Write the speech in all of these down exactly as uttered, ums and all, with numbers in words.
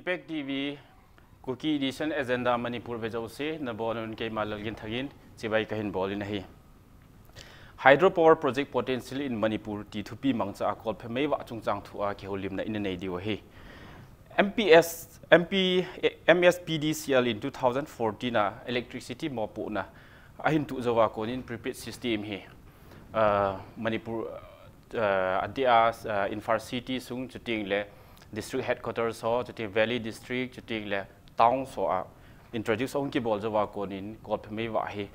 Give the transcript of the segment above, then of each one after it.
Impact T V, Kuki Edition Agenda Manipur vejouse, nabonun keima Lalginthangin chibai kahin bolin ahi. Hydropower project potential in Manipur ti thupi mangcha a Kolphe Meivah chungchang thua kihoulimna inanei diu ahi. M P S, M P, M S P D C L in two thousand fourteen a electricity mopohna ahin tuh jouva konin prepaid system hi, uh, Manipur, uh, adia, uh, Imphal City sung chuting le district headquarters ho, chuting Valley District, chuting le town ho a introduce hung kibol jouva konin Kolphe Meivah hi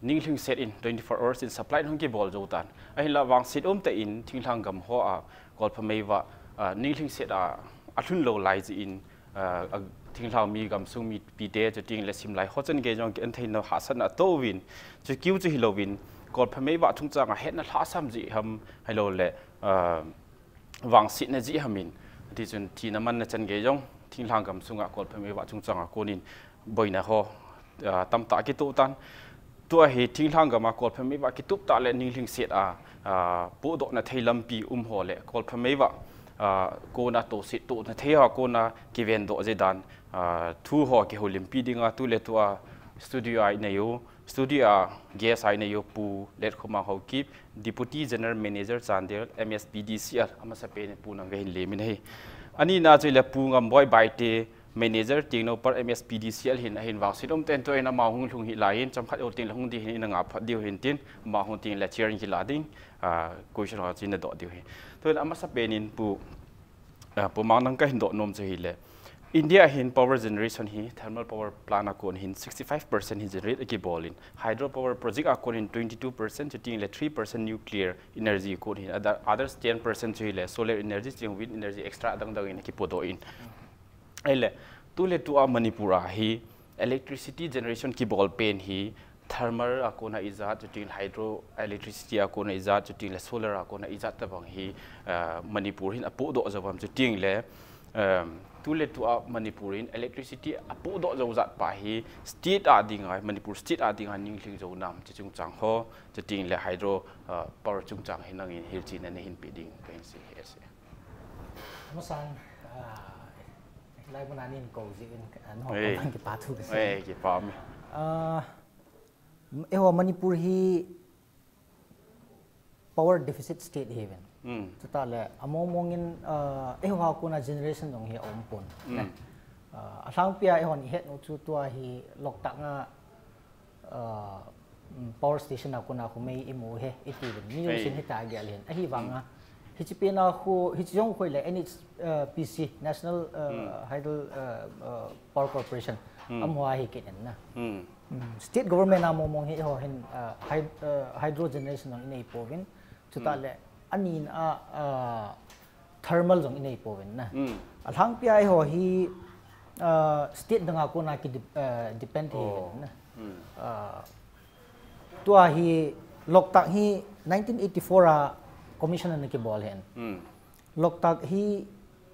ninglhingset in twenty-four hours in supply hung kibol jou tan. Ahinla vangset umtah in thinglhang gam ho a Kolphe Meivah, uh, ninglhingset a alhun lou lai jeh in, uh, a thinglhang mi gamsung mipite chuting le simlai ho chan gei jong kientheina hahsatna atouvin, chu kiu chu hilouvin, Kolphe Meivah chungchang a hetna lhasam jeh ham hilou le, uh, vangsetna jeh ham in, tichun thina manna chan gei jong thinglhang gamsung a Kolphe Meivah chungchang a konin boina ho, uh, tamtah kitoh tan. Tua hi thinglhang gam a Kolphe Meivah kitoh tah le ninglhingset a, uh, pohdohna thei lampi um ho le Kolphe Meivah, uh, kona tohset tohna thei ho kona kivendoh jeh dan, uh, thu ho kihoulimpi dinga tuletua studio a inei u, studio a guest a inei u Pu Letkhomang Haokip, Deputy General Manager Chandel, M S P D C L, amasapen in Pu nang kahin lemin ahi. Anina chu le Pu Ngamboi Baite, Manager Tengnoupal M S P D C L hin ahin vangset umtah in tua in ama hung lhung hih lai in, chomkhat jou teng le hung ding hin ina ngah phat diu hin tin, ama hung teng le chair in kila ding, ah, question ho chu ina doh diu hi. Tua in amasapen in Pu, ah, Pu Mang nang kahin doh nom chu hile, India hin power generation hi thermal power plant a kon hin sixty-five percent hi generate akibol in, hydropower project a kon hin twenty-two percent, chuting le three percent nuclear energy kon hin, other, others ten percent chu hile solar energy, chuting wind energy, extra adang dang in akipodoh in. Ahile, tuletua Manipur a hi electricity generation kibol pen hi thermal a kona ijat, chuting hydro electricity a kona ijat, chuting le solar a kona ijat tabang hi, ah, Manipur hin apohdoh jou ham, chuting le, um, tuletua Manipur hin electricity apohdoh jou jat pa hi state a dinga, Manipur state a dinga ninglhing jou nam, chu chungchang ho, chuting le hydro, ah, power chungchang hi nangin hilchetna nahin pe ding kahin sei e. Masang, ah, lai mun a neikou jeh in, ah, nangho, eh, kipathu kasei. Eh, kipa mi. Ah, eiho Manipur hi power deficit state hiuvin. Hmm. Chutah le, among mong in, ah, eiho a kona generation jong hi aumpon. Hmm. Ah, alhangpia eihon ihet u chu tua hi Loktak nga, ah, um, power station a kona khu mei imu e, itiuvin. Mi jousen hita gel hin. Ahivanga, hmm, hiche pena khu, hiche jong khu le N H P C, National, ah, hmm, Hydel, ah, ah, Power Corporation. Hmm. Amaho a hi kit in na. Hmm. Hmm. State government a mong mong hi eiho hin, ah, hyd-, ah, hydro generation jong inei pouvin. Chutah le, anina, ah, thermal jong inei pouvin na. Hmm. Alhangpia eiho hi, ah, state dang a kona ki dep-, ah, depend hi, oh, na. Hmm. Ah, tua hi Loktak hi nineteen eighty-four a commission ana kibol hin. Hmm. Loktak hi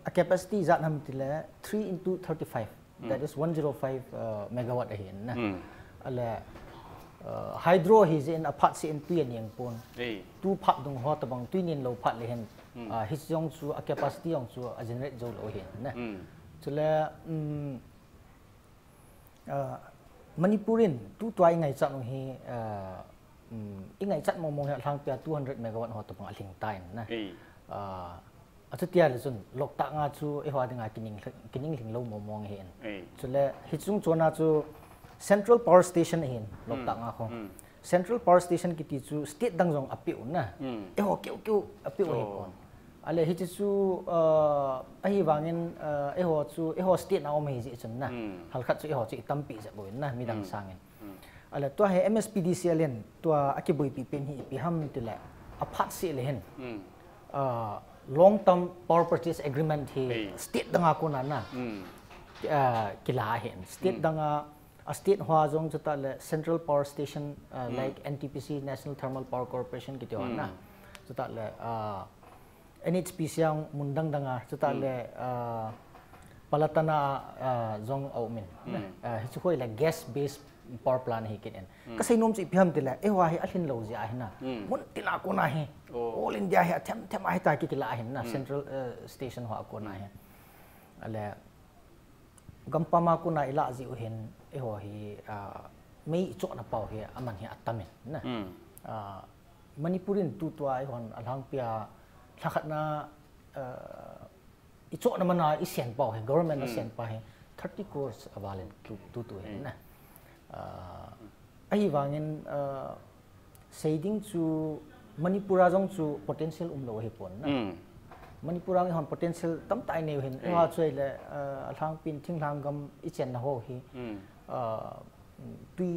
a capacity ijat ham tile three into thirty-five. Hmm. That is one zero five, uh, megawatt ahin na. Hmm. Ale, uh, hydro hijeh in aphat seh in tui aneng pon. Eh. Tu phat dung ho tabang tui nen lou phat le hin. Hmm. Uh, hiche jong chu a capacity jong chu a generate jou lou ahin na. Hmm. Chule, um, uh, Manipur in tutua ingaichat u hi, uh, um, ingaichat mong mong hi alhangpia two hundred megawatt ho tabang alhing tan na. Eh. Uh, Achutia le chun, Loktak nga chu eiho a dinga kining, kining lhing lou mong mong ahin. Eh. Chule, hiche chung chona chu Central Power Station ahin, Loktak nga khu. Hmm. Central Power Station kiti chu state dang jong apeh u na. Hmm. Eiho keu keu apeh u ahi pon. Ale hiche chu, ah, ahivangin, ah, eiho chu, eiho state na um ahi jeh chun na. Hmm. Halkhat chu eiho chu itampi jep uvin na, midang sangin. Hmm. Ale tua hi M S P D C L in tua akiboipi pen hi ipi ham tile aphat seh le hin. Hmm. Ah, long term power purchase agreement hi state dang a kona na. Hmm. Ah, kila hin. State dang a, a state hoa jong chutah le Central Power Station, ah, like N T P C, National Thermal Power Corporation kiti hoa na. Chutah le, ah, N H P C a mun dang dang a, chutah le, ah, Palatana, ah, jong aumin. Hmm. Ah, hichu khu le gas based power plant hi kit in. Hmm. Kasei nom chu ipi ham tile, eiho a hi alhin lou jeh ahi na. Hmm. Mun tina kona hi. Oh. All India hi athem them a hita kikila ahin na, Central, ah, Station hoa kona hi. Ale, Gampam a kona ilah jeh u hin, eiho hi, ah, mei ichohna pau hi aman hi atam in na. Hmm. Ah, Manipur in tutua eihon alhangpia lhakhatna, ah, ichohna mana isen pau hi, government na Hmm. sen pau hi, thirty crores aval in tu, tutu hi Hmm. na. Ah, ahivangin, ah, seiding chu Manipur a jong chu potential umlou ahipon na. Hmm. Manipur a eihon potential tamtah inei u hin, Hmm. eiho chu ahile, ah, alhangpin thinglhang gam ichenna ho hi, Hmm. ah, tui,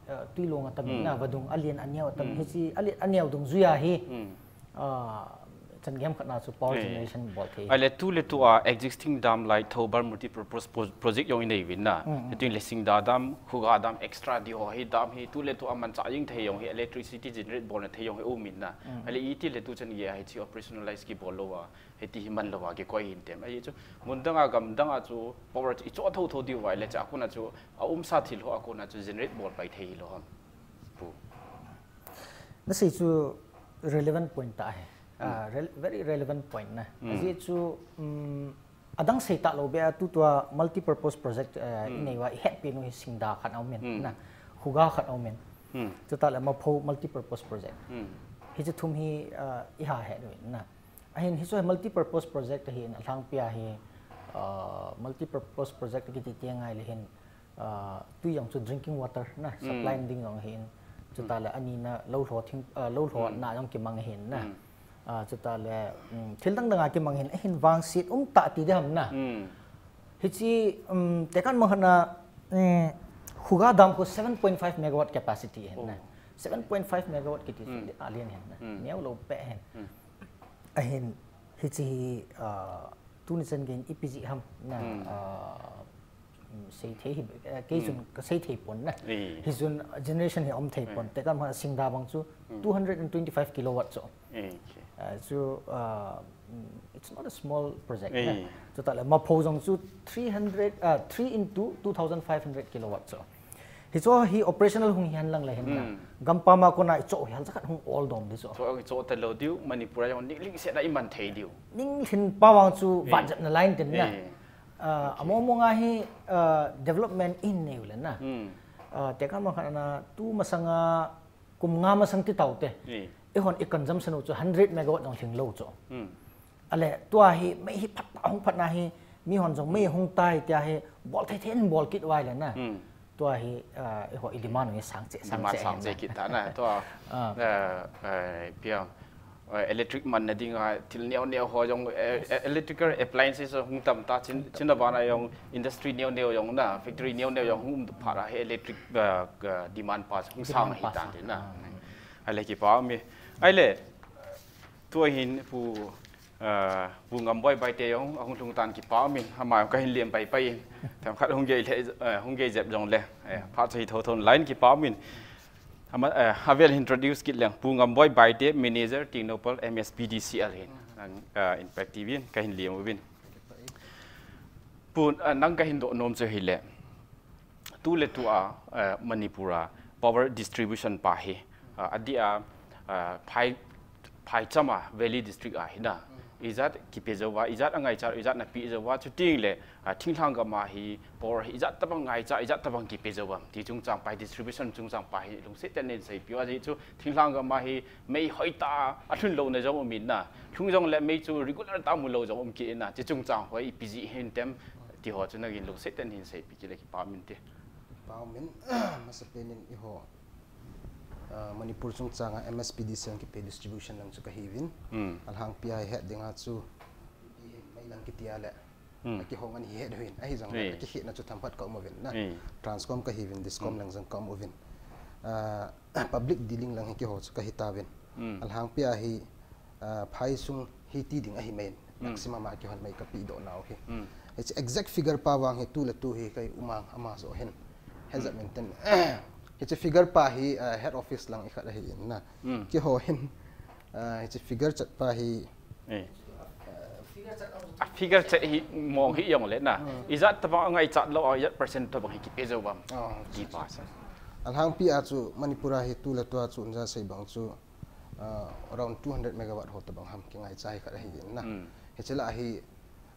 ah, tui long atam in Hmm. na, vadung alen aneo atam Hmm. hiche, ale, aneo dungjuia hi, Hmm. ah, chan gem khatna chu power Hmm. generation bol thei. Ahile tuletua existing dam like Thoubal multipurpose pro-, project jong inei uvin na. Hmm, hmm. Hitin le Singda dam, Khuga dam, extra di ho hi dam hi tuletua manchah jing thei jong hi electricity generate bolna thei jong hi um in na. Hmm. Ahile iti le tuchan gei a hiche operationalize kibol louva, hiti hi man louva kikoi hin tem. Ahi chu, mun danga gam danga chu power chu ichoh thotho diu vai le chu akona chu aumsa thil ho akona chu generate bol pai thei hilou ham. Pu. Nasei chu relevant point tah ahi. Ah, Hmm. rel-, very relevant point na. Hmm. Ajeh chu, um, adang sei talou beh a tutua multipurpose project, eh, Hmm. inei uva ihetpi u hi Singda khat aum in Hmm. na. Khuga khat aum in. Hmm. Chutah le Mapho multipurpose project. Hmm. Hiche thum hi, ah, iha het uvin na. Ahin hiche hi multipurpose project ahin alhangpia hi, ah, multipurpose project kiti ti ngai le hin, ah, tui jong chu drinking water na, Hmm. supply ding jong ahin. Chutah le anina lou lho thing, ah, lou lho Hmm. na jong kimang ahin na. Hmm. Ah, chutah le, um, thil dang dang a kimang ahin, ahin vangset umtah ti ding ham na. Hmm. Hiche, um, tekah in mang khat na, um, Khuga dam khu seven point five megawatt capacity ahin na. Oh. Seven point five megawatt kiti chu Hmm. alen ahin na. Hmm. Neo lou beh ahin. Hmm. Ahin, hiche hi, ah, tuni chan gei in ipi jeh ham na, Hmm. ah, um, sei thei hi, eh, kei Hmm. chun ka sei thei pon na. Eh. Hichun generation hi um thei pon. Eh. Tekah in mang Singda bang chu Hmm. two hundred and twenty-five kilowatt chu. Eh, okay. Ah, chu, ah, mm, it's not a small project na. Eh. Chutah le Mapho jong chu three hundred, ah, three into two thousand five hundred kilowatt chu. Hiche hi operational hung hihen lang le hin na. Hmm. Gampam a kona ichoh hi hal jakhat hung ol dom ding chu. Choh, choh talou diu, Manipur a jong ning lhingset na iman thei diu. Ning lhin pa vang chu Eh. vatjepna line tin na. Eh. Ah, Okay. amo mo nga hi, ah, development in neu le na. Hmm. Ah, tekah in mang khat na tu masanga kum nga masang ti taute. Eh. Eihon i consumption u chu hundred megawatt jong lhing lou chu. Hmm. Ale, tua hi, mei hi phat, hung phatna hi, mihon jong mei hung tai tia hi, bol thei thei in bol kit uva le na. Hmm. Tua hi, ah, eiho i demand u hi sang cheh, sang Demand cheh sang hen cheh na. Kit ta na. Tua, Ah. eh, eh, pia, eh, electric manna dinga, thil neo neo ho jong, eh, eh, electrical appliances hung tam ta, chin, chin na bana jong, industry neo neo jong na, factory neo neo jong hung um phat a hi electric, eh, eh, demand pa hung sang Demand hi pa tan sang. Tin na. Ah. Ahile kipa um e. Ahile, tua hin Pu, ah, Pu Ngamboi Baite jong, ahung lhung tan kipa um in, ama jong kahin lem pai pai in. Themkhat hung gei le, eh, hung gei jep jong le, eh, phat chu hi thotho in line kipa um in. Ama, eh, avel introduce kit leng, Pu Ngamboi Baite, Manager, Tengnoupal, M S P D C L hin. Nang, ah, Impact T V in, kahin lem uvin. Pu, ah, nang kahin doh nom chu hile. Tuletua, eh, Manipur a power distribution pa hi, ah, adeh a, ah, phai, phaicham a Valley District a hi na, ijat kipe jouva, ijat angaichat, ijat napeh jouva, chuteng le, ah, thinglhang gam a hi power hi ijat tabang ngaichat, ijat tabang kipe jouva, ti chungchang pa hi distribution chungchang pa hi lungset tah in neiseipeh u, ajeh chu thinglhang gam a hi mei hoitah a lhun louna jong um in na, lhung jong le mei chu regular tah a mu lou jong um kit in na, chi chungchang ho ipi jeh hin tem, ti ho chu nangin lungset tah in hin seipeh kit le kipa um inte. Kipa um in, masapen in eiho, ah, Manipur chungchang a M S P D C L kipe distribution lang chu kahiuvin. Hmm. Alhangpi a ihet dinga chu, ipi hi mei lang kiti a le, Hmm. akihong ahi het uvin. Ahi jong le, Eh. akihetna chu themkhat ka um uvin na. Eh. Transcom kahiuvin, Discom Hmm. lang jong ka um uvin. Ah, public dealing lang hi keiho chu kahi tauvin. Hmm. Alhangpi a hi, ah, phai sung hi ti ding ahi mai in. Hmm. Maximum a kihon mai kapeh doh nau hi. Hmm. Hiche exact figure pa vang hi tu le tu hi ka um a, ama joh hin. He Hmm. jat min ten. Hiche figure pa hi, ah, head office lang ikhat ahi in na. Hmm. Keiho hin, ah, hiche figure chat pa hi. Eh. A figure chat hi mong hi jong le na. Hmm. Ijat tabang angaichat lou, ijat percent tabang hi kipe jou uvam. Oh, ti pa sa. Alhangpi a chu Manipur a hi tu le tu a chu nja sei bang chu, ah, around two hundred megawatt ho tabang ham kingaicha hi khat ahi in na. Hmm. Hiche lah a hi,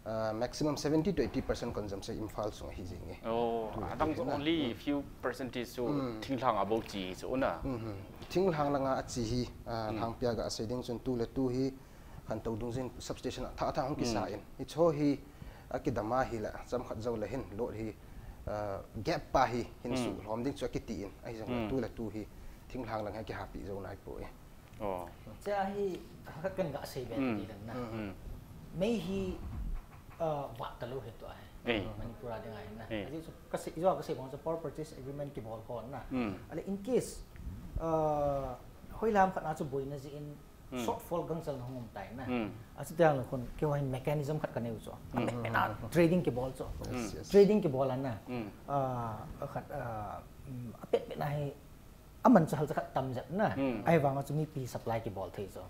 Uh, maximum seventy to eighty percent consumption Imphal sunga hi jing e. Oh, adang chu only few percentage chu thinglhang a bou chi chu na. Thinglhang langa a chi hi uh, Lhangpia ga sei ding chun tu le tu hi Khantou Dungjui substation a thah thah hung kisa in. Hicho hi a kidam a hi la cham khat jou le hin load hi uh, gap pa hi hin su hlom ding chu a kiti in. Ahi jong tu le tu hi thinglhang lang hi kihapi jou nai poi. Cha hi khat kan ga sei be ti dan na. Mei hi vat talou hi tua hi. Manipur a ding a hin na. Aji chu ka sei jo ka sei bang chu power purchase agreement kibol ko na. Ale in case hoilam khat na chu boina ji in shortfall gangchal na hung um tai na. Achu tiang lo khun keiho hin mechanism khat ka neu chu. Trading kibol chu. Trading kibol a na. Khat a pet pet na hi aman chu halcha khat tam jep na. Ahivang a chu mipi supply kibol thei chu.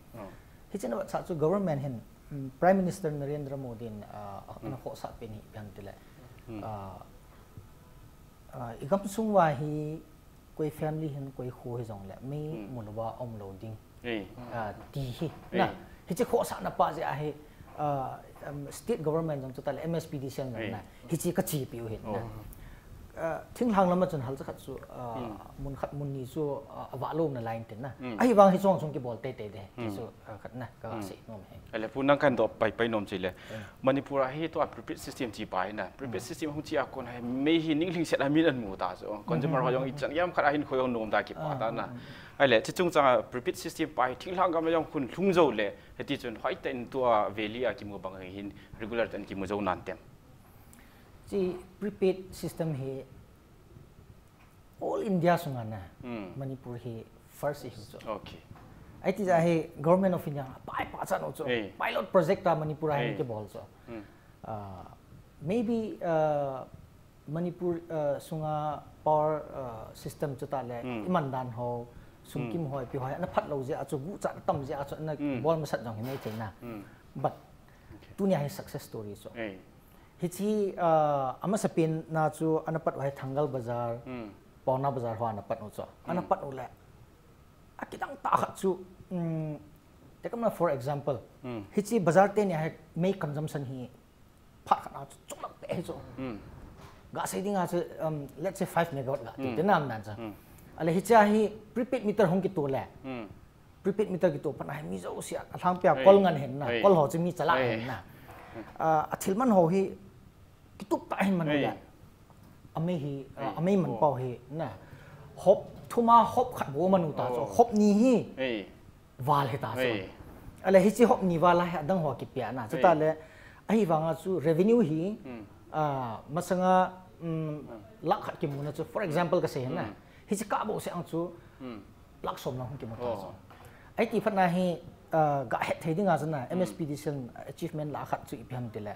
Hiche na vat sa chu government hin Prime Minister Narendra Modi in ana khohsah pen hi ipi ham tile, i gamsung uva hi koi family hin koi kho hi jongle mei mu louva um lou ding ti hi na. Hiche khohsahna pa jeh a hi state government jong chutah le M S P D C L jong na hiche ka chepi u hin na. Thinglhang lama chun halcha khat chu mun khat mun ni chu avah lou na line tin na. Ahivang hiche jong chung kibol teitei de ti chu khat na ka sei nom hi. Ale pu nang kan doh pai pai nom chule Manipur a hi tua prepaid system chi pa hi na. Prepaid system hung chi a kon hi mei hi ninglhingset a min an mu ta chu consumer ho jong ichan yam khat a hin khoi jong nom ta kipa ta na. Ale chi chungchang a prepaid system pa hi thinglhang gam a jong khun lhung jou le hiti chun hoitah in tua valley a kimu bang hin regular tah in kimu jou nan tem. Chi prepaid system hi all India sunga na Manipur hi first hi chu. Ahi ti jeh a hi Government of India pai pachat u chu pilot project a Manipur a hin kibol chu. Maybe Manipur sunga power system chutah le iman dan ho sungkim ho ipi ho ana phat lou jeh a chu guhchat atam jeh a chu ana bol masat jong hi nei thei na. But tunia hi success story chu. Hiche amasapen na chu ana pat u hi Thangal Bazar, Paona Bazar ho ana pat u chu. Ana pat u le akidang tah khat chu, tekam na for example hiche bazar teni hi mei consumption hi phat khat na chu chunglhang pen hi chu. Ga sei ding a chu let's say five megawatt ga ti te nam nan chu. Ale hiche hi prepaid meter hung kito le prepaid meter kito pat na hi mi jouse a Lhangpia kol ngan hin na, kol ho chu mi chala hin na. Athil man ho hi kitup tah hin man u le amei hi amei man pau hi na, hop thum a hop khat bou man u ta chu, hop ni hi val hi ta chu. Ale hiche hop ni val a hi adang ho kipia na chutah le ahivang a chu revenue hi masanga lakh khat kimu na chu for example ka sei hin na, hiche kah bou seh ang chu lakh som lang hung kimu ta chu. Ahi ti phat na hi ga het thei ding a chu na M S P D C L achievement lah khat chu ipi ham tile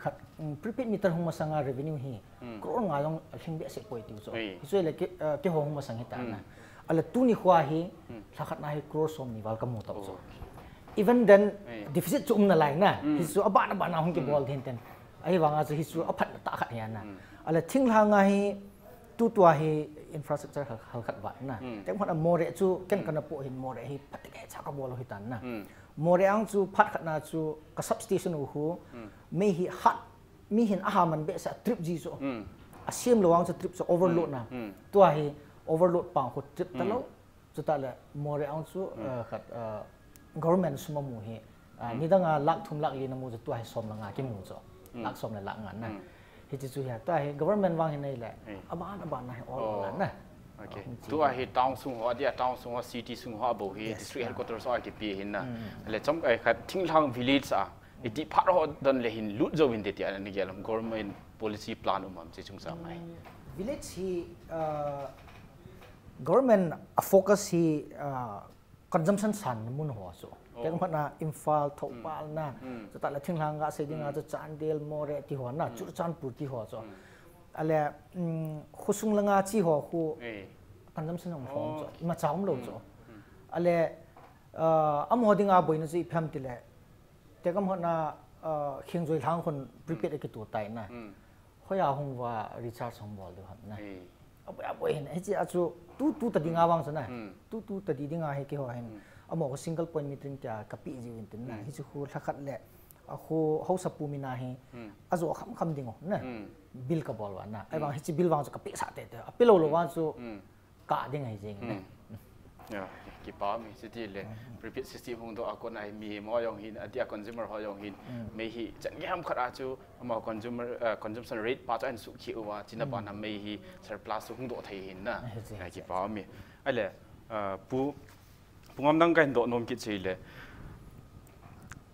khat prepaid meter hung masanga revenue hi crore nga jong lhing behseh poi tiu chu. Hichu le keiho hung masang hi ta na. Ale tuni khoa hi lha khat na hi crore som ni val kamu tau chu. Even then deficit chu um nalai na. Hichu aban aban a hung kibol hin ten. Ahivang a chu hichu aphat tah khat hi na. Ale thinglhang a hi tutua hi infrastructure hal khat vat na. Teng hon a Moreh chu ken kana po hin Moreh hi phat tah kei cha kabol u hi tan na. Moreh ang chu phat khat na chu ka substation u khu mei hi hat mi hin aha man behseh a trip ji chu. Asem lou ang chu trip chu overload na. Tua hi overload pang khu trip talou. Chutah le Moreh ang chu khat government sum amu hi nidang a lakh thum lakh li na mu chu tua hi som le nga kimu chu. Lakh som le lakh nga na. Hiche chu hi tua hi government vang hi nei le aban aban na hi all all na. Tua hi town sung ho, adia town sung ho, city sung ho bou hi district headquarters ho a kipe hin na. Le chom khat thinglhang village a iti phat ho dan le hin lut jou hin te ti ana gel am government policy plan um am chi chungchang mai. Village hi government a focus hi consumption san mun ho chu. Keng phat na Imphal, Thoupal na, chutah le thinglhang ga sei ding a chu Chandel, Moreh ti ho na, Churachandpur ti ho chu. Ale khosung langa chi ho khu consumption hung hong chu. Imacha um lou chu. Ale amaho ding a boina chu ipi ham tile tekam hon a khengjoi lhang khun prepaid a kitu tai na. Hoiya hung va recharge hung bol diu ham na. Aboi aboi hin hiche a chu tu tu ta ding a vang chu na. Tu tu ta di ding a hi keiho hin. Amaho single point metering tia kape jiu in tin na. Hiche khu lha khat le Akhu hausapu mina hi ajo kham kham ding o na. Bill kabol uva na. Ahivang hiche bill vang chu kapehsah tete. Apelou lou vang chu ka ding ahi jeng na. Ya, kipa mi, chuti le prepaid system hung doh a kon a hi mihem ho jong hin, adeh a consumer ho jong hin, mei hi chan gei ham khat a chu ama consumer, uh, consumption rate pa chu ahin suhkhel uva, chuna bana mei hi surplus hung doh thei hin na. Kipa mi. Ahile, uh, Pu, Pu Ngamnang kahin doh nom kit chu hile,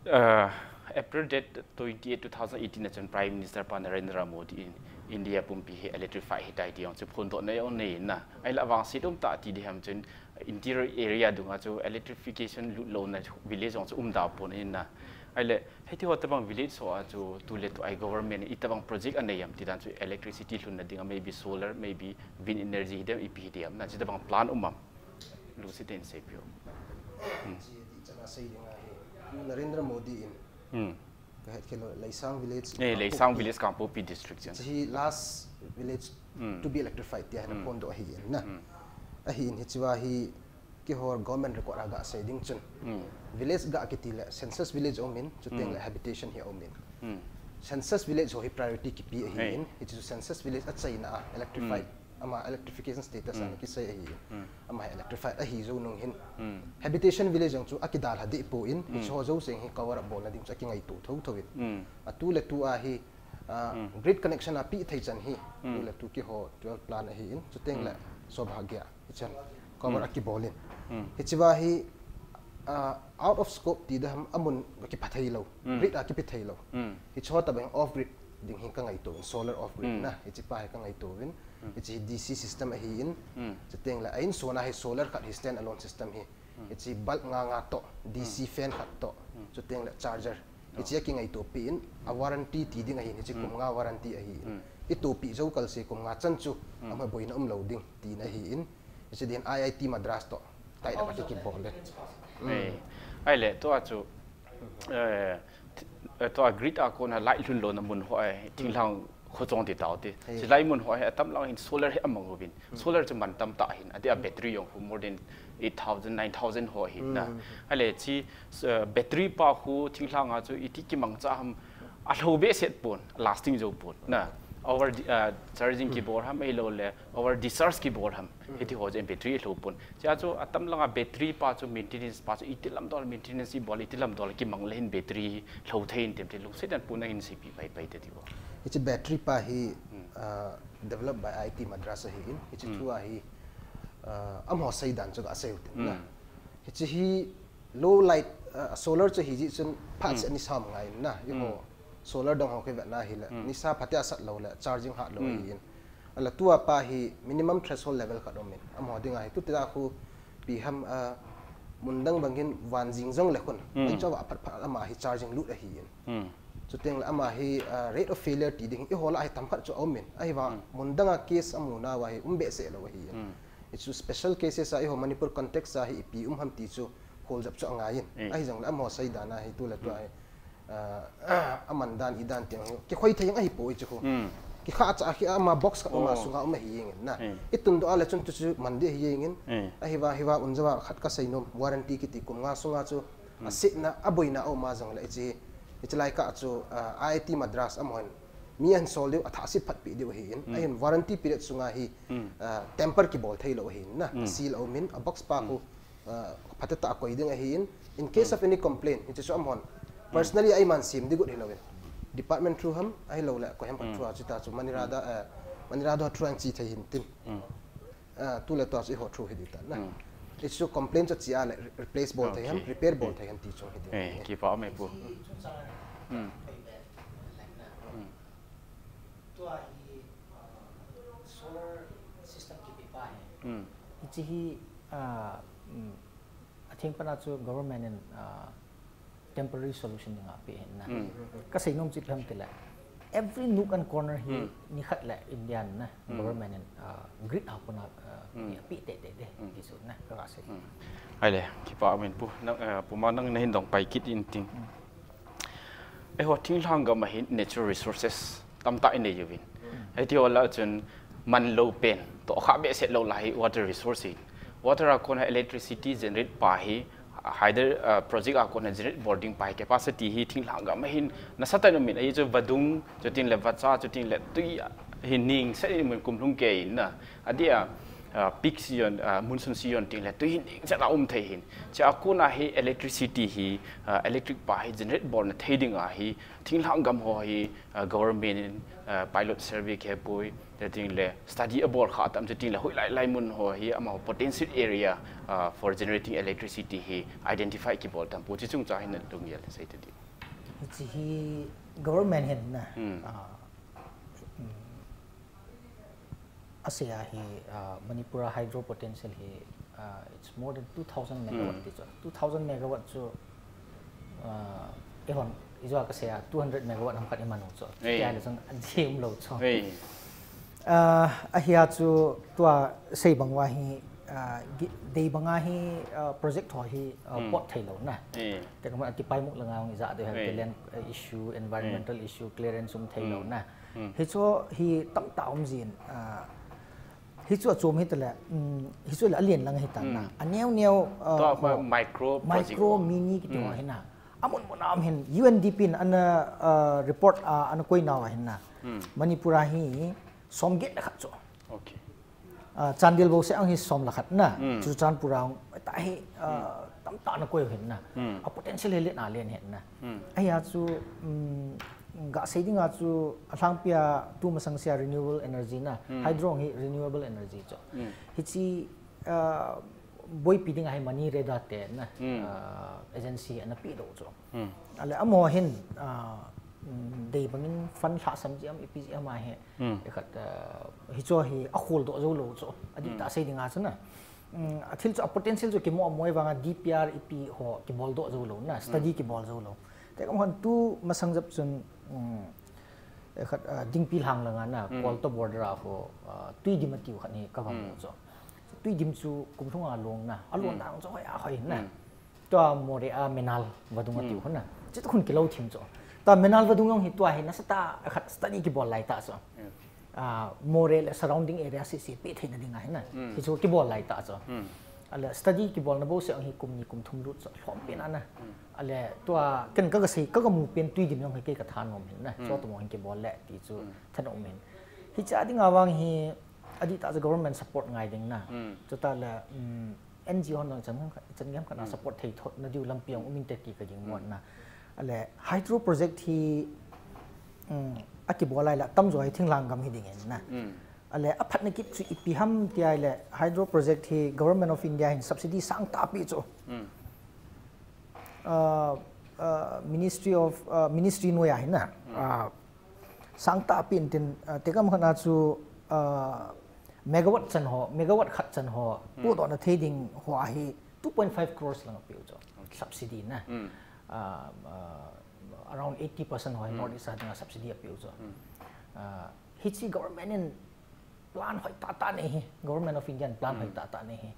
Uh, April date twenty-eight, two thousand eighteen a chun Prime Minister pa Narendra Modi in India pumpi hi electrify hitai ti jong chu phondohna jong anei na. Ahile avangset um tah ti ding ham chun interior area dunga chu electrification lut louna village jong chu um da pon ahi na. Ahile hiti ho tobang village ho a chu tuletu a hi government in itobang project anei am ti dan chu electricity lhunna dinga maybe solar, maybe wind energy hidem ipi hidem na chutobang plan um am. Lungset in seipeh o. Hiche ding chana sei ding ahi. Pu Narendra Modi in. Hmm. Kahet khel lou Leisang village. Eh, Leisang village Kangpokpi district. Hiche hi last village hmm. to be electrified tia hin hmm. phondoh ahi in na. Hmm. Ahin hichea hi keiho government record a gasei ding chun. Hmm. Village ga kiti le census village um in, chuteng hmm. le habitation hi um in. Hmm. Census village ho hi priority kipe ahi in, hiche census village achaina a electrified. Hmm. Ama electrification status hmm. ana kisei ahi. Hmm. Ama electrified ahi jou nung hin. Hmm. Habitation village jong chu akidalha deh pon, hmm. hiche ho jouse hi cover up bolna ding chu akingaito thotho in. Hmm. Atu le tu a hi uh, hmm. grid connection apeh thei chan hi. Hmm. Tu le tu keiho twelve plan ahi in. Chuteng hmm. le Saubhagya. Hichan cover hmm. akibol in. Hmm. Hichea hi uh, out of scope ti ding ham amun kipha thei lou. Hmm. Grid a kipe thei lou. Hmm. Hiche ho tobang off grid ding hi kangaito in solar off grid hmm. na. Hiche pa hi kangaito in. Hmm. Hiche hi D C system ahi in. Hmm. Chuteng le a insung a hi solar khat hi stand alone system hi. Hmm. Hiche bulb nga nga toh, D C hmm. fan khat toh. Hmm. Chuteng le charger. Hiche akingaito peh in, a warranty ti ding ahi in, hiche hmm. kum nga warranty ahi in. Hmm. Itoh peh jou kal se kum nga chan chu, hmm. ama boina um lou ding, tina ahi in. Hiche din I I T Madras toh, tai da kati kibol le. Hmm. Eh, ahile, tua chu, eh, tua grid a kona light lhun louna mun ho a, thinglhang Kho chong ti tao ti. Hi. Silai mun ho hi atam lang hin solar hi amang uvin. Hmm. Solar chu man tam tah hin. Ati a battery jong khu more than eight thousand, nine thousand ho hin na. Hmm. Ahile chi uh, battery pa khu thinglhang a chu iti kimang cha ham alhou behseh pon, lasting jou pon. Na. Over uh, charging hmm. kibol ham ahilou le, over discharge kibol ham. Hmm. Hiti ho chu battery alhou pon. Chea chu atam langa battery pa chu maintenance pa chu iti lam dol maintenance ibol iti lam dol kimang le hin battery lhou thei in tem te lungset in Pu nangin seipi pai pai te ti bo. Hiche battery pa hi hmm. uh, developed by I I T Madras ahi in. Hiche hmm. chu ahi uh, amaho seidan chu gasei u tin na. Hmm. Hiche hi low light uh, solar chu hi ji chun phat hmm. ani sam ngai in na. Iho hmm. solar dong ho kei vetna hi le hmm. nisa phatea sat lou le charging hat lou hmm. ahi in. Ala tua pa hi minimum threshold level khat um in. Amaho dinga hi tuti a khu pi ham a mun dang bangin van jing jong le khun. Hmm. Ei chawa phat phat ama hi charging lut ahi in. Hmm. Chuteng le ama hi uh, rate of failure ti ding i hola hi tam khat chu um in. Ahi va hmm. mun dang a case amu na wa hi um behseh lou ahi in. Hmm. It's special cases a i ho Manipur context a hi ipi um ham ti chu hol jap chu angai in. Hmm. Ahi jong le amaho seidan a hi tu le tu hmm. ahi. uh, aman dan idan tiang hi kikhoi thei jeng ahi poi chu khu hmm. kikha cha khi ama box khat ama oh. sunga um ahi jeng in na hmm. i tun doh a le chun tu chu man ding ahi jeng in hmm. ahi va hi va un jawa khat kasei nom warranty kiti kum nga sunga chu hmm. asetna aboina um a jong le chi i chi lai ka chu uh, I I T Madras amahon mi ahin sol diu atha si phat pi diu ahi in hmm. ahin warranty period sunga hi hmm. uh, temper kibol thei lou ahi in na hmm. seal um in a box pa khu hmm. uh, phatea koi ding ahi in in case hmm. of any complaint hiche chu amahon hmm. personally ai man sim di gut hilou in department through ham ahilou le koi ham hmm. through a chu ta chu Manirada hmm. uh, Manirada through an chi thei hin tin hmm. uh, tu le tu a chu i ho through hi di ta na hmm. hiche chu complaint chu chi a le replace bol thei ham okay. repair bol hmm. thei ham ti chu hi di eh, kipa me pu hmm. hmm. Tua hi uh, solar system kipe pa hi. Hmm. Hiche hi uh, um, atheng pana chu government in uh, temporary solution dinga pe hin na. Hmm. Kasei nom chu ipi ham tile every nook and corner hi hmm. nikhat le India na hmm. government in uh, grid ha kona uh, hmm. pe te te de hmm. ti chu na ka sei. Hmm. Ahile kipa min pu na uh, pu ma nang nahin dong pai kit in ting. Hmm. Eiho thinglhang gam a hin natural resources tamtah inei uvin. Hiti ho lah a chun man lou pen toh kha behseh lou lah hi water resource hi. Water a kon a electricity generate pa hi Hydro uh, project a kona generate bol ding pa hi capacity hi thinglhang gam a hin nasatah in um in, ahi chu vadung, chutin le vacha, chutin le tui hi ning set in um in kum lhung kei in na. Adia uh, peak season, uh, monsoon season ting le tui hi ning set a um thei hin. Chua kona hi electricity hi, uh, electric pa hi generate bolna thei ding a hi thinglhang gam ho hi, uh, government in, uh, pilot survey khe pui, chuting le study abol kha tam, chuting le hoilai lai mun ho hi amaho potential area, uh, for generating electricity hi identify kibol tam pu, chi chung cha hin na lunggel sei ta di. Hichi hi government hin na, Hmm. uh, um, asei a hi, uh, Manipur a hydro potential hi, uh, it's more than two thousand megawatt Hmm. ti chu. Two thousand megawatt chu, uh, eihon, ijua kasei a two hundred megawatt ham khat iman u chu. Ei. Tia le chun an thi um lo chu. Ei. Uh, ahia chu tua sei bang uva hi, uh, gi-, dei banga hi, uh, project ho hi, uh, Hmm. pot thei lo na. Ei. Te kama kipai muk langa hung ija de ha Ei. Land, uh, issue, environmental Ei. issue, clearance um thei lo Hmm. na. Hmm. Hichu hi tamtah um jin, uh, hichu achom hi tale, um, hichu le alen lang hi ta na. Hmm. Aneo neo, uh, Tua ho, micro project micro ho. Mini kiti ho Hmm. hi na. Amun mun a um hin U N D P in ana, uh, report a ana koi nau a hin na. Hmm. Manipur a hi som get le khat chu. Okay. Uh, Chandel bou seh ang hi som le khat na. Hmm. Churachandpur a hung ta hi, uh, Hmm. tamtah ana koi u hin na. Hmm. A potential hi le na len hin na. Hmm. Ahia chu, um, ga sei ding a chu alhangpi a tu masang sia renewable energy na. Hmm. Hydro hi renewable energy chu. Hmm. Hichi, uh, boipi ding a hi MANREDA te na, Hmm. uh, agency ana pe doh chu. Hmm. Ale amaho hin, uh, um, dei bangin fund lhasam ji am, ipi ji am a hi, Hmm. ikhat, uh, hichu hi akhol doh jou lou chu. Adih Hmm. tah sei ding a chu na. Um, athil chu a potential chu kimo a moi vang a D P R ipi ho kibol doh jou lou na, study Hmm. kibol jou lou. Te kam hon tu masang jap chun, um, ikhat, uh, Dingpi lhang langa na, Hmm. Kolto border a ho, uh, Tuidim atiu khat hi ka vang Hmm. chu. Tuidim chu kum lhung a long na, a long Hmm. na chu hoi a hoi na. Hmm. Tua Moreh a Menal vadung Hmm. atiu hon na. Chuti khun kilou thim chu. Tua Menal vadung jong hi tua hi nasatah a khat study kibol lai tah chu. Hmm. Ah, Moreh le surrounding area seh seh pe theina ding a hi na. Hmm. Hichu kibol lai tah chu. Hmm. Ale study kibolna bou seh hi kum ni kum thum lut chu lhom pen a na. Hmm. Ale tua ken ka ga sei, ka ga mu pen Tuidim jong hi kei ka thanom hin na. Hmm. Chu tua mo hin kibol le ti chu Hmm. thanom hin. Hicha ding a vang hi adih tah chu government support ngai ding na. Hmm. Chuta le, um, N G O hon jong chan, chan gei ham khat na Hmm. support thei thot na diu lampi jong um inte ti ka ging Hmm. mo na. Ale hydro project hi, um, akibol lai le atamjo hi thinglhang gam hi ding in na. Hmm. Ale aphatna kit chu ipi ham ti a le hydro project hi Government of India hin subsidy sangtah ape chu. Hmm. Uh, uh, Ministry of, uh, Ministry noi a hin na. Hmm. Uh, sangtah ape in tin, uh, te kam khat na chu, uh, megawatt chan ho, megawatt khat chan ho, Hmm. pu doh na thei ding ho a hi two point five crores lang ape u chu. Okay. Subsidy na. Hmm. Uh, uh, around eighty percent ho hi Hmm. North East a ding a subsidy ape u chu. Hmm. Uh, hichi government in plan hoi tah tah nei hi, Government of India in plan Hmm. hoi tah tah nei hi.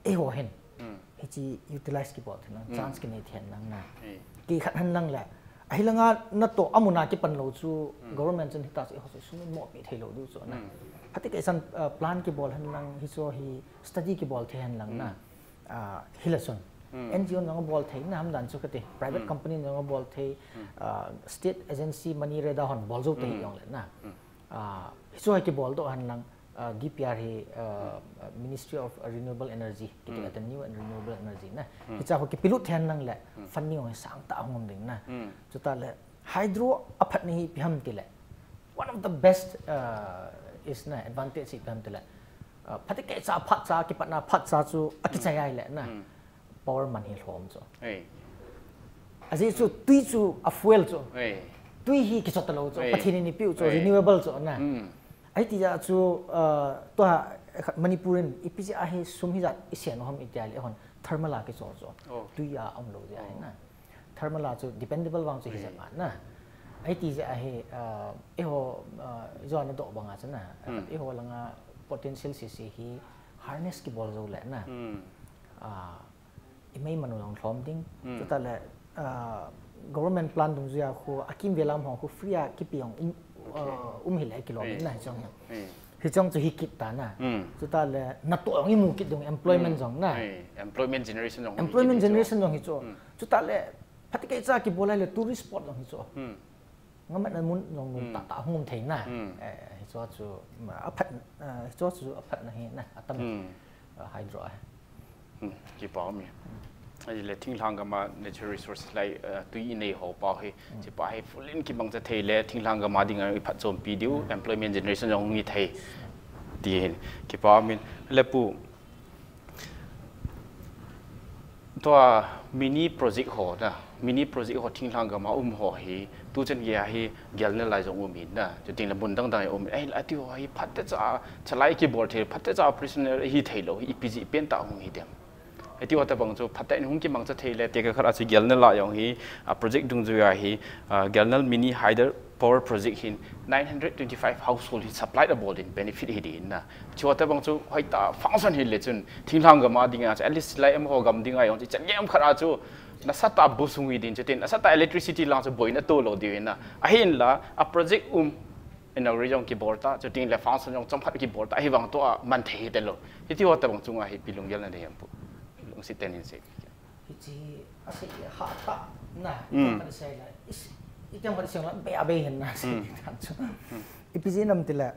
Eiho hin. Hmm. Hichi utilize kibol thei nang, Hmm. chance kinei thei nang na. Hmm. Kei khat hen lang le. Ahi langa natoh amun a kipan lou chu Hmm. government chun hita chu eiho chu sum in mo pe thei lou diu chu na. Hmm. Phatecha, uh, plan kibol hen lang hichu hi study kibol thei hen lang na. Hmm. Uh, hila chun. Hmm. N G O in jong abol thei na ham dan chu kati. Private Hmm. company in jong abol thei. Hmm. Uh, state agency MANREDA hon bol jou thei Hmm. jong le na. Hmm. Ah, hichu hi kibol doh hen lang, ah, D P R hi, ah, Hmm. Ministry of Renewable Energy, kiti Hmm. kati New and Renewable Energy na. Hmm. Hicha ho kipelut thei hen lang le, Hmm. funding ho hi sangtah ahung um ding na. Hmm. Chuta le, hydro aphatna hi ipi ham ti le. One of the best, ah, is na, advantage hi ipi ham ti le. Ah, phatecha phatcha kipatna phatcha chu akichai Hmm. ai le na. Hmm. Power man hi lhom chu. Ei. Ajeh chu tui chu a fuel chu. Ei. Tui hi kichot talou chu. Ei. Pathen in eipeh u chu, ei, renewable chu na. Hmm. Ahi tia chu, uh, tua khat Manipur in ipi jeh a hi sum hijat i sen u ham i tia le hon thermal a kichol chu. Oh. Tui a umlou jeh a hi na. Oh. Thermal a chu dependable vang chu hi, ei, jep a na. Ahi ti jeh a hi, uh, eiho, uh, ijou a na doh bang a chu na. Hmm. Eiho langa potential sese hi harness kibol jou le na. Hmm. Uh, i mei man u jong lhom ding. Hmm. Chuta le, ah, government plant dungjuia khu, akimvel a um ho khu free a kipe jong um, okay, ah, um hile kilom, right, in na hi jong hi. Right. Hichong chu hi kit ta na. Hmm. Chuta le natoh jong imu kit ding employment Hmm. jong na. Hey, employment generation jong Employment hi ding chu. generation jong hi chu. Hmm. Chuta le phatecha kibol lai le tourist spot jong hi chu. Hmm. Ngamatna mun jong Hmm. tah tah hung um thei na. Hmm. Eh, hichu chu, ma, aphat, eh, hichu chu aphatna hi na. Atam. Hmm. Eh, hydro a. Hmm, kipa um e. Ahile thinglhang gam a natural resources lai, eh, tui inei ho pa hi. Hmm. Hiche pa hi full in kimangcha thei le thinglhang gam a dinga iphatchompi diu, employment generation jong hi thei. Ti hin. Kipa um e. Le pu. Tua mini project ho na. Mini project ho thinglhang gam a um ho hi. Tuchan gei a hi gelna lai jong um in na. Chuting le mun dang dang a um in. Ahile ati ho hi phatecha, chalai kibol thei, phatecha operational hi thei lou, hi ipi jeh pen tah hung hi dem. Hiti ho tabang chu phatah in hung kimangcha thei le, tekah khat a chu Galnal a jong hi, a project dungjui a hi, a, Galnal mini hydro power project hin nine hundred twenty-five household hi supply abol din benefit hi din na. Chu tabang chu hoitah function hi le chun thinglhang gam a ding a chu at least lai em ho gam ding a jong chu chan gei khat a chu nasatah bu sung hi din chutin nasatah electricity lang chu boina to lou diu in na. Ahin la a project um inauguration jong kibol ta, chuting le function jong chomkhat kibol ta, ahivang tua man thei hite lou. Hiti ho tabang chunga hi ipi lunggel nanei em pu. Lungset tah in sei. Hiche asei ha ta na, Hmm. ka sei la, is, item ka sei la, be a be hin na, sei Hmm. tan chu. Hmm. Ipi jeh ham tile,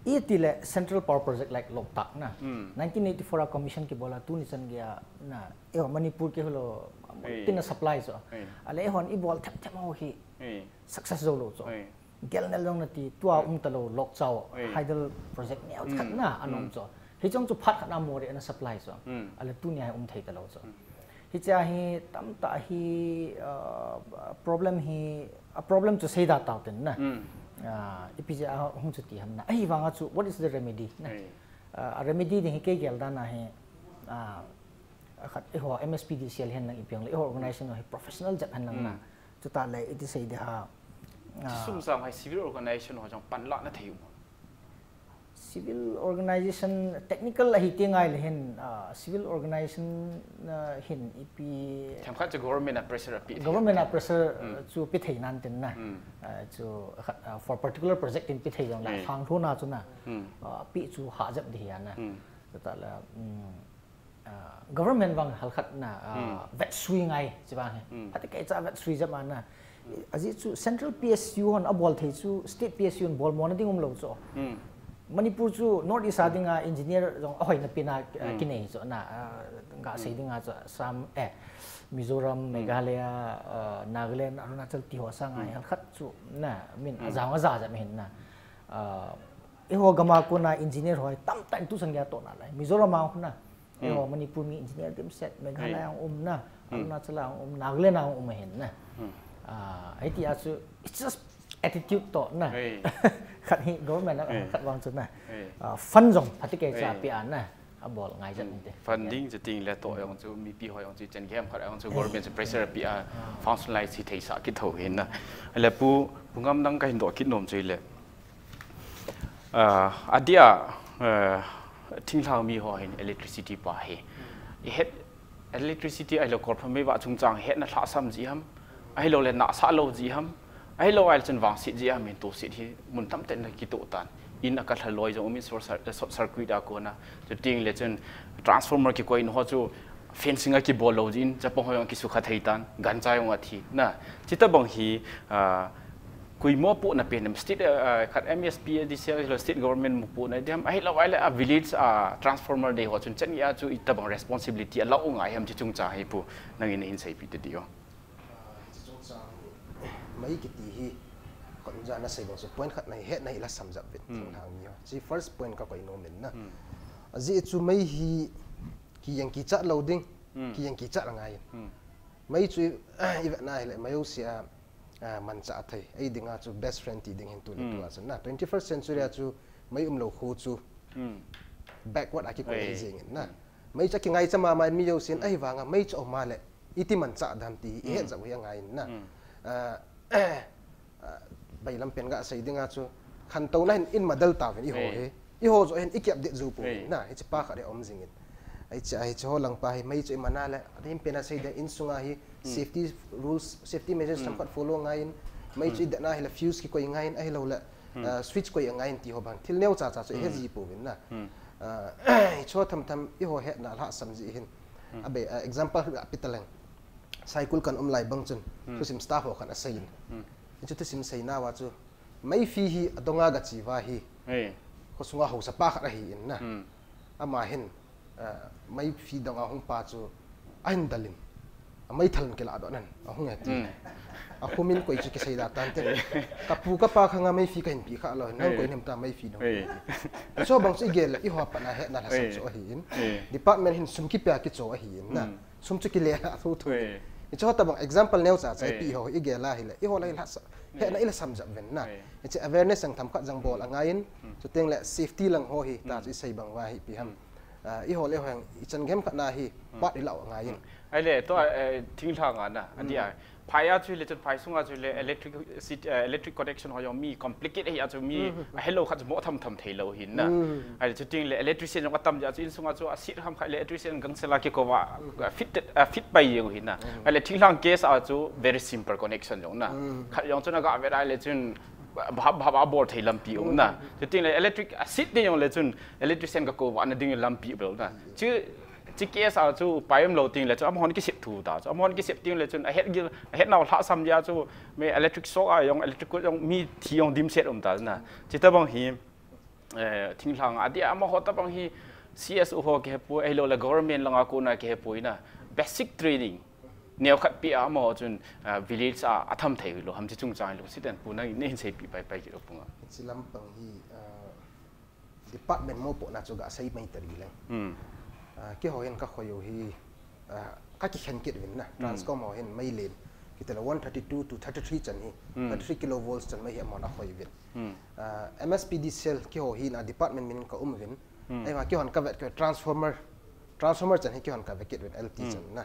itile Central Power Project like Loktak na. Hmm. Nineteen eighty-four a commission kibol a tuni chan gei a na, eiho Manipur kei hilou, Hey. tin a supply chu. Hey. Ahile eihon ibol them them ho hi Hey. success jou lou chu. Hey. Galnal jong nati, tua Hmm. um talou, Lokchao, Hey. hydel project neo Hmm. khat na, anom Hmm. chu. Hichong chu phat khat na Moreh ana supply chu. Hmm. Ahile tunia hi um thei talou chu. Hmm. Hiche a hi tamtah hi, uh, problem hi, a problem chu seida tau tin na. Hmm. Uh, ipi jeh a hung chu ti ham na. Ahivang a chu, what is the remedy na? Hey. Uh, a remedy ding hi kei gel dan a hi, uh, khat eiho M S P D C L hen lang ipi jong le, eiho organization hi professional jat hen lang na. Hmm. Chutah le iti sei ding ham. Chu Ah. sung sang hai civil organization ho jong panlahna thei um. Civil organization, technical ahi ti ngai le hin, ah, civil organization, ah, hin ipi Themkhat chu government a pressure api thei. Government a pressure, Hmm. chu pe thei nan tin na. Hmm. Ah, chu khat, ah, for particular project in pe thei jong la Hmm. hang lhona chu na. Hmm. Ah, pe chu ha jep ding hi a na. Hmm. Chutah le, um, Ah, government vang halkhat na, ah, Hmm. vetsui ngai, chi vang hi. Hmm. Phatecha vetsui jep a na. Hmm. Ajeh chu central P S U hon abol thei chu state P S U hon bol mona ding um lou chu. Hmm. Manipur chu North East a dinga engineer jong ahoina pen a, ah, Hmm. kinei chu na, ah, ka Hmm. sei ding a chu Assam, eh, Mizoram, Hmm. Meghalaya, ah, Nagaland, Arunachal ti ho sanga Hmm. halkhat chu na, min Hmm. ajao aja jep hin na. Ah, eiho gam a kona engineer ho tamtah in tuchan gei a tohna lai. Mizoram a hung na. Hmm. Eiho Manipur mi engineer dimset, Meghalaya Hmm. ang um na, Hmm. Arunachal ang um, Nagaland ang um ahin na. Hmm. Ah, hiti a chu, it's just attitude toh na. Hey. Khat hi government a, Hey. khat vang chu na. Hey. Ah, fund jong, phatecha Hey. pe a na. Abol ngai jep Hmm. inte. Funding chuting le toh jong chu, mipi ho jong chu, chan gei khat jong chu, Hey. government chu pressure pe a, Ah. functionalize hi thei sa kit thou hin na. Le pu, pu Ngamnang ka hin doh kit nom chu le. Ah, adia, ah, thinglhang mi ho hin electricity pa hi. I het electricity ahilou kol pha mei vah chungchang hetna lhahsam ji ham, ahilou le nahsah lou ji ham, ahilou ahile chun vangset ji ham hin toset hi mun tamtah in kitoh tan. In a kalha loi jong um in short cir-, short circuit a kona. Chuting le chun transformer kikoi na ho chu fencing a kibol lou jin, chapang ho jong kisukha thei tan, gancha jong athi. Na, chuti bang hi, ah, koi mopohna pen em state, ah, khat M S P D C L ahilou state government mopohna ding ham, ahilou ahile a village, ah, transformer nei ho chun chan gei a chu iti bang responsibility ala u ngai ham ti chungchang hi pu nangin hin seipeh tadiu. Ah, hiche chungchang hi, mei kiti hi, khat jana sei bang chu point khat na hi hetna hi la sam jep uvin, Hmm. thinglhang mi ho. Hiche first point ka koi nom in na. Hmm. Ajeh chu mei hi kijeng kichat lou ding, Hmm. kijeng kichat angai. Hmm. Mei chu i, i vetna hile mei u sia, ah, manchah thei. Ei dinga chu best friend ti ding hin tu le Hmm. tu a chun na. Twenty-first century a chu mei umlou kho chu Hmm. backward a kikoi Ei. ahi jeng in na. Hmm. Mei chu kingai cha mama in mi jousen Hmm. ahivanga mei chu aum a le iti manchah dem ti hi i Hmm. het jep u hi angai in na. Hmm. Ah, ah, bailam pen ga sei dinga chu khantouna hin in madal tauvin eiho Ei. hi. Eiho joh hin i kiap det jou pouvin Ei. na. Hiche pa khat hi aum jing in. Hiche, hiche ho lang pa hi mei chu i man a le. Ahin pen a sei ding insunga hi Hmm. safety rules, safety measures Hmm. tam khat follow ngai in. Mei chu Hmm. i det na hile fuse kikoi ngai in ahilou le. uh, switch koi angai in ti ho bang thil neo cha cha chu he ji pouvin na. Uh, hicho tham tham eiho hetna lhasam ji hin. Abe, uh, example api taleng. Cycle kan um lai bang chun thusim staff ho khan asei in. Hichu thusim seina uva chu meifi hi adonga gachi uva hi khosunga haosa pa khat ahi in na. Ama hin, uh, meifi donga hung pa chu ahin dalin. Ameithal in kiladoh nan ahung e ti. Akhumin koi chu kisei da tante. Kapu kapa khanga meifi kahin pi kha lou hin nang koi nem ta meifi dong. Hicho bang chu igel le eiho a pat na hetna lhasam chu ahi in. Department hin sum kipia kicho ahi in na. Sum chu kile a thu thu. Hicho tabang example neo cha cha ipi ho igel a hile eiho la ilhasa hetna ilhasam jep uvin na. Hiche awareness ang tham khat jang bol angai in. Chuteng le safety lang ho hi ta chu isei bang uva hi ipi ham. Uh, eiho le eiho jang ichan gem khat na hi part ilah angai in. Ahile tua, eh, thinglhang a na adia. Phai a chu le chun phai sunga chu le electric, eh, electric connection ho jong mi complicate ahi a chu mi ahelou khat chu mo tham tham thei lou hin na. Ahile chuteng le electrician jong atam jeh a chu insunga chu asit ham khat le electrician gangsela kikou va, ah, fit, ah, fit pai jeng u hin na. Ahile thinglhang case a chu very simple connection jong na. Khat jong chu na ga vet ahile chun bhap bhap a bol thei lampi um na. Chuteng le electric asit ding jong le chun electrician kakou va na ding lampi bol na. Chu Chi case a chu pai umlou teng le chu amahon kisep thu ta chu. Amahon kisep teng le chun ahet gil, ahet nau lhasam dia chu mi electric shock a jong, electric cut jong mi thi jong dimset um ta na. Chi tabang hi, eh, thinglhang a dia amaho tabang hi C S O ho kihepoi, ahilou le government langa kona kihepoi na. Basic training neo khat pi a amaho chun, ah, village a atham thei lou ham chi chungchang lou siten pu na nei hin seipi pai pai kit u punga. Chi lampang hi, ah, department mopohna chu gasei mai tadi leng. Hmm. Ah, keiho hin kakhoi u hi, ah, kakikhen kit uvin na. Hmm. Transcom ho hin mei len. Kiti le one thirty-two to thirty-three chan hi. Hmm. Thirty-three kilovolts chan mei hi amahon akhoi uvin. Hmm. Ah, M S P D cell keiho hi na department min kaum uvin. Hmm. Ahivang keihon kavet kit transformer. Transformer chan hi keihon kavet kit uvin L T Hmm. chan na.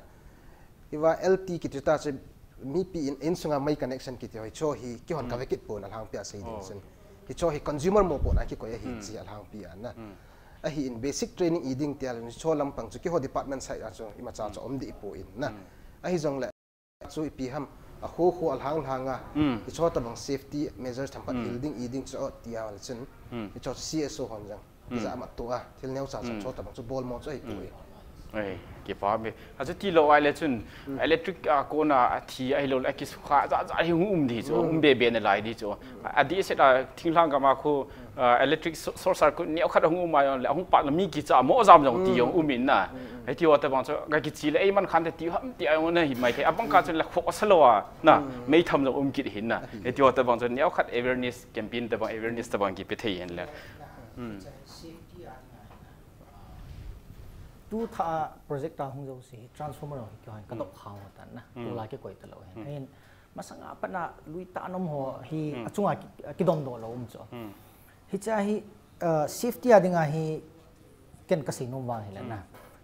Hiva L T kiti ta chu mipi in, insunga mei connection kiti ho, hicho hi keihon Hmm. kavet kit pon alhangpi a sei ding Oh. chun. Hicho hi consumer mopohna kikoi ahi Hmm. chi alhangpi a na. Hmm. Ahin basic training iding tia le hicho lampang chu keiho department side a chu imacha Hmm. chu um deh poi na. Hmm. Ahijongle chu ipi ham akho kho alhang lhang a Hmm. hicho tabang safety measures themkhat Hmm. hil ding iding chu tia le chun. Hmm. Hicho C S O hon jong. Hmm. Ija amat tua, thil neo cha cha Hmm. chota bang chu bol mo chu ahi Hmm. poi. Ei, kipa me. Achu tilou ahile chun Hmm. electric a kona athi ahilou le akisukha ja ja hi hung um di chu, Hmm. um be be na lai di chu. Adih set a thinglhang gam a khu, ah, electric so-, source a khu neo khat hung um a jong le, hung pat na mi kicha mo jam jong ti Hmm. jong um in na. Hmm. Hiti ho tabang chu ga kichi le, ei man khan te ti ham ti a jong na hi mai thei. Abang ka chun le kho sa lou a na, Hmm. mei tham jong um kit hin na. Hmm. Hiti ho tabang chu neo khat awareness campaign tabang awareness tabang kipe thei hin le. Hmm. Safety a Tu tha project ta hung jouse hi transformer hi keiho hin ka Hmm. dop kha u tan na. Hmm. Tu la kikoi talou hin. Hmm. Ahin masanga pat na lui ta nom ho hi Hmm. achunga ki, kidom doh lou um chu. Hmm. Hicha hi, uh, safety a dinga hi ken kasei nom vang hi le na. Hmm.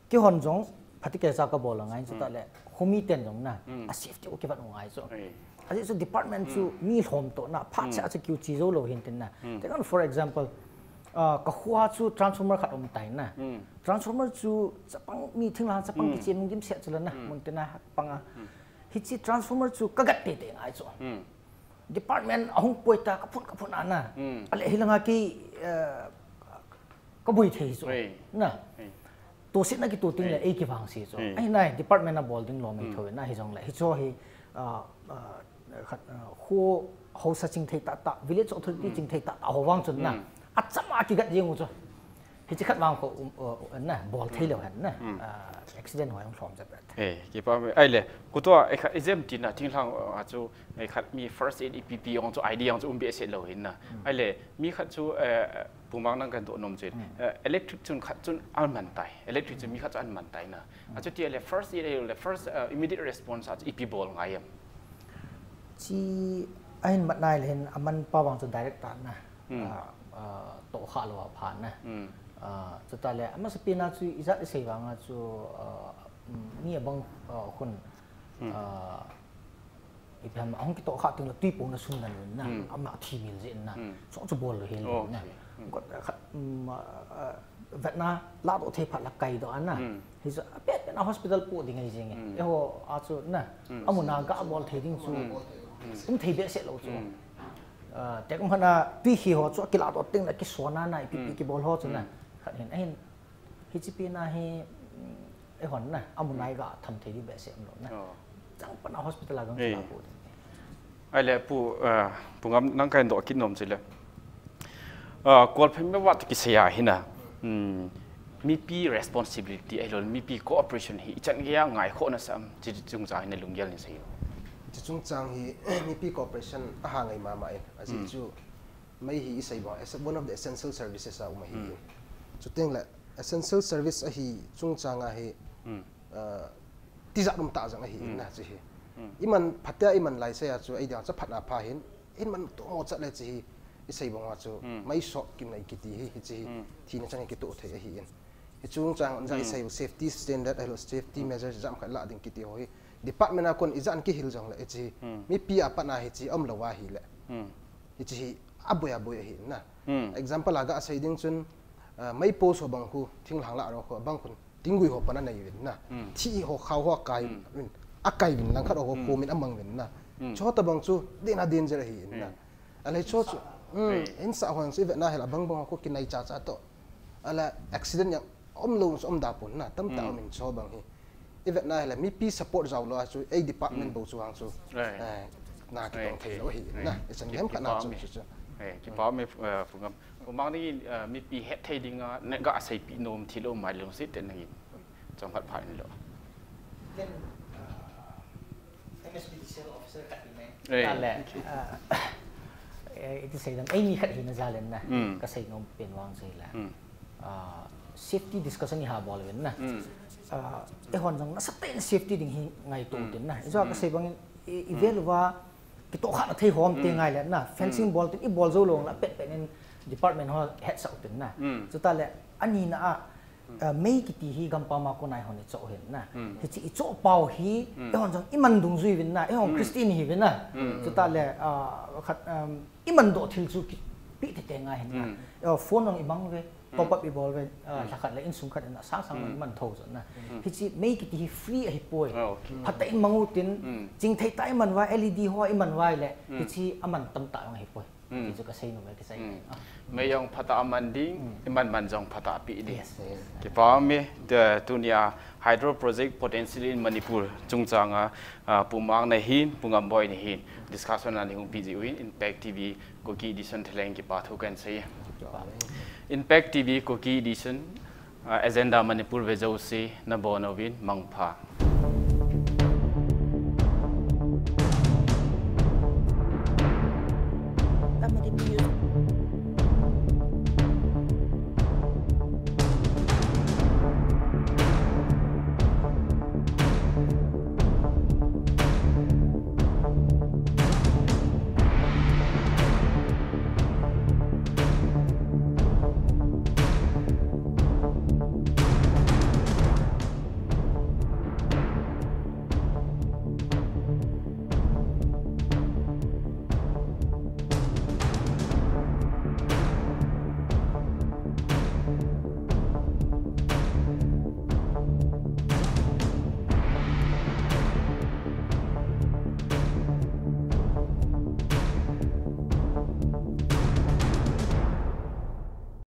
Keihon jong phatecha kabol angai chu Hmm. ta le khomi ten jong na. Hmm. A safety u kivat u ngai chu. Ei. Ajeh chu department chu Hmm. mi lhom toh na, phat Hmm. cha chu kiu chi jou lou hin tin na. Hmm. Then for example, ah, ka kho a chu transformer khat um tai na. Hmm. Transformer chu chapang mi thinglhang chapang Hmm. kichen nung dimset chu la na, Hmm. mun tin na pang a. Hmm. Hichi transformer chu ka gat tei tei ngai chu. Hmm. Department ahung poi ta ka phun ka phun a na. Hmm. Ale hilanga ki, eh, ka boi thei chu. Hey. Na. Hey. Tosetna kitoh teng le Hey. ei kivangse chu. Hey. Ahi nai department a bol ding lou mai Hmm. thou na hijongle. Hicho hi, ah, ah, khat, ah, kho haosa ching thei tah tah, village authority Hmm. ching thei tah tah ho vang chun na. Hmm. Achama kigat jeng u chu. Hichi khat vang kho, um, uh, uh, na, bol thei lou hen na. Hmm. Ah, accident ho jong lhom jep. Eh, kipa me, ahile, kutua, eh, kha, exam ti na, thinglhang, uh, chu, eh, khat mi first aid ipi pi jong chu, idea jong chu um behseh lou hin na. Hmm. Ahile, mi khat chu, eh, Pu Mang nang kan doh nom chu. Hmm. Eh, electric chun khat chun aman tai. Electric chun mi khat chu aman tai na. Hmm. Achuti ahile, first aid ahile, first, eh, immediate response a chu ipi bol ngai em. Chi ahin mat nai le hin, aman pa vang chu direct ta na. Hmm. Ah, ah, toh kha lou a pha na. Hmm. Ah, chuta le, amasapen a chu ijat isei vang a chu, ah, um, mi abang, ah, khun, Hmm. ah, ipi ham, ahung kitoh kha teng le tui pona sun dan na, Hmm. ama thi mil jeh na. Hmm. Chu chu bol lou hel Oh, na. Okay. Hmm. Got, ah, khat, um, ah, ah, vetna la doh thei phat la kai doh a na. Hmm. Hichu, apet pet na hospital pu ding ahi jeng e. Hmm. Eiho a chu na, Hmm. amun a ga bol thei ding chu, Hmm. Hmm. um thei behseh lou chu. Hmm. Tek um hana tui khi ho chu akilah doh teng le kisona na ipi pi kibol ho chu na. Khat hin ahin hichi pi na hi, mm, eihon na amu nai ga tham thei di behseh um lo na. Chang pana hospital a gang chu la pu. Ai le pu, ah, pu ngam nang kahin doh kit nom chu le. Ah, Kolphem me wat kisei a hi na. Hmm. Mipi responsibility ahilou le mipi cooperation hi ichan gei a ngaikhoh na sam chi chungchang hi na lunggel nei sei. Chi chungchang hi mipi cooperation aha ngai mama in. Ajeh chu mei hi isei bang, as one of the essential services a um ahi. Chuteng le essential service ahi chungchang a hi, ah, tijat um tah jang ahi in na chi hi. Iman phatea iman lai sei a chu ei dia cha phat na pha hin, iman to mo chat le chi hi isei bang a chu mei sot kinai kiti hi, hi chi hi thina chang kito thei ahi in. Hi chungchang ja isei safety standard ahilou safety measures jam khat la ding kiti ho hi. Department a kon ijat kihil jong le chi hi. Mipi a pat na hi chi um lo ahi le. Hi chi hi aboi aboi ahi na. Example a ga sei ding chun, ah, mei post ho bang khu, thinglhang lah ro khu, bang khun, tinggui ho pan anei uvin na. Thi ho khao ho akai uvin. Akai uvin, langkhat ho khu min amang uvin na. Chu ho tabang chu, dena danger ahi na. Alei chu chu, in sa ho si vet na hel abang bang khu kinai cha cha to. Ala accident yang um lo um da pon na, tamtah um in chu bang hi. I vet na hel mipi support jao lo a chu, ei department bou chu hang chu. Eh, na kitong thei lo hi na. I chan gem khat na chu chu chu. Eh, kipa me, eh, pu ngam. Pu mang ni, eh, mipi het thei ding a, ne ga sei pi nom thi lo mai lo si te nangin. Chang khat pha in lo. Ken, ah, M S P D C L officer khat hi mai. Eh. Tale, ah, eh, iti sei dam, ei ni khat hi na jalen na. Ka sei nom pen vang sei la. Ah, safety discussion iha bol uvin na. Ah, eihon jong nasatah in safety ding hi ngaito tin na. Ijou ka sei bang in, i, i vel uva, kitoh kha na thei hom te ngai le na. Fencing bol tin, i bol jou lou la pet pet in department ho het sa u tin na. Chuta le, ani na a, ah, mei kiti hi gampam a kon a eihon i choh hin na. Hichi i choh pau hi, eihon jong i man dungjui uvin na, eihon Christian hi uvin na. Chuta le, ah, khat, um, i man doh thil chu kipe tete ngai hin na. Eh, phone jong i mang ve, top up i bol ve, ah, lha khat le insung khat in a sang sang i man tho chu na. Hichi mei kiti hi free ahi poi. Ah, okay. Phatah in mang u tin, chingthei tah i man uva, L E D ho i man uva le, hichi aman tamtah jong ahi poi. Ti chu ka sei nom e, ka sei. Mei jong phatah a man ding, i man man jong phatah a pe ding. Yes, yes. Kipa me, the, tunia hydro project potential in Manipur chungchang a, ah, Pu Mang na hin, Pu Ngamboi na hin, discussion a nei hung pi ji uvin, Impact T V Kuki edition thaleng kipa thu kan sei. Impact T V Kuki edition, ah, Agenda Manipur ve jouse, na bon uvin, mangpha.